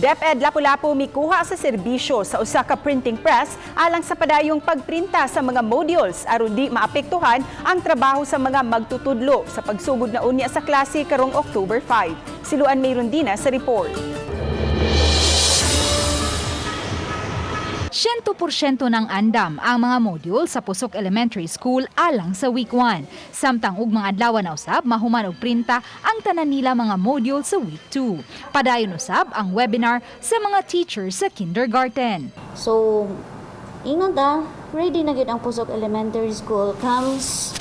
DepEd Lapu-Lapu mikuha sa serbisyo sa usa ka printing press alang sa padayong pagprinta sa mga modules aron di maapektuhan ang trabaho sa mga magtutudlo sa pagsugod na unya sa klase karong October 5. Si Luan Mayrondina sa report. 100% ng andam ang mga module sa Pusok Elementary School alang sa week 1. Samtang ugmang adlaw na usab mahuman og printa ang tanan nila mga module sa week 2. Padayon usab ang webinar sa mga teachers sa kindergarten. So, ingon ta, ready na gyud ang Pusok Elementary School comes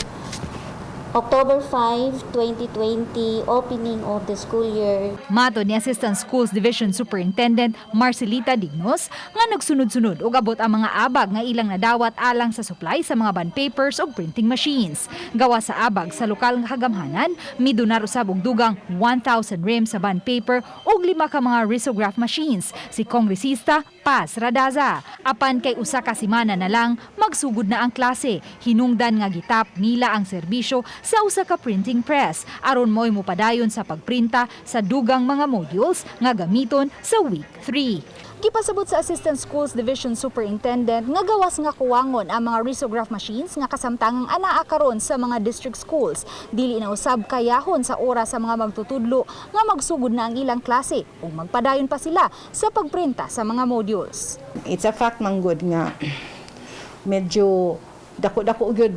October 5, 2020, opening of the school year. Matod ni Assistant Schools Division Superintendent Marcelita Dignos nga nagsunod-sunod og abot ang mga abag nga ilang nadawat alang sa supply sa mga bond papers ug printing machines. Gawa sa abag sa lokal nga kagamhanan, midonar usab og dugang 1,000 reams sa bond paper ug lima ka mga risograph machines si Kongresista Paz Radaza. Apan kay usa ka semana na lang magsugod na ang klase, hinungdan nga gitap nila ang serbisyo sa usa ka printing press aron mo'y mopadayon sa pagprinta sa dugang mga modules nga gamiton sa week 3. Gipasabot sa Assistant Schools Division Superintendent nga gawas nga kuwangon ang mga risograph machines nga kasamtangang anaa karon sa mga district schools. Dili na usab kayahon sa oras sa mga magtutudlo nga magsugod na ang ilang klase ug magpadayon pa sila sa pagprinta sa mga modules. It's a fact man gud nga medyo dako-dako gyud,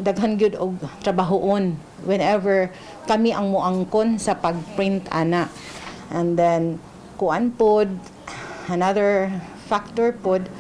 daghan gyud og trabahoon whenever kami ang muangkon sa pag-print ana. And then kuan pod, another factor pod,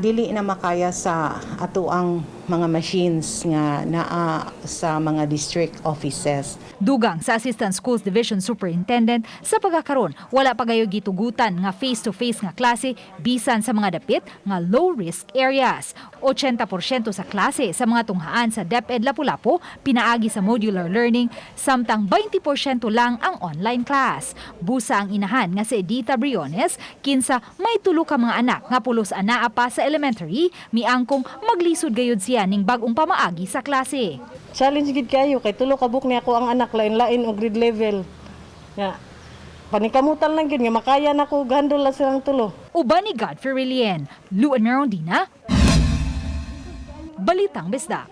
dili na makaya sa ato ang mga machines nga naa sa mga district offices. Dugang sa Assistant Schools Division Superintendent, sa pagkakaron wala pa gayo gitugutan nga face-to-face nga klase bisan sa mga dapit nga low-risk areas. 80% sa klase sa mga tunghaan sa DepEd Lapu-Lapu pinaagi sa modular learning, samtang 20% lang ang online class. Busa ang inahan nga si Edita Briones, kinsa may tulo ka mga anak nga pulos anaa pa sa elementary, miangkong maglisod gayud siya ning bag-ong pamaagi sa klase. Challenge gid kayo kay tulo ka buok ni ako ang anak, lain-lain og grade level. Nga paningkamutan lang gyud nga makaya na ko handle lang silang tulo. Uban ni Godfrey Relien, Luan Merondina, Balitang Bisdak.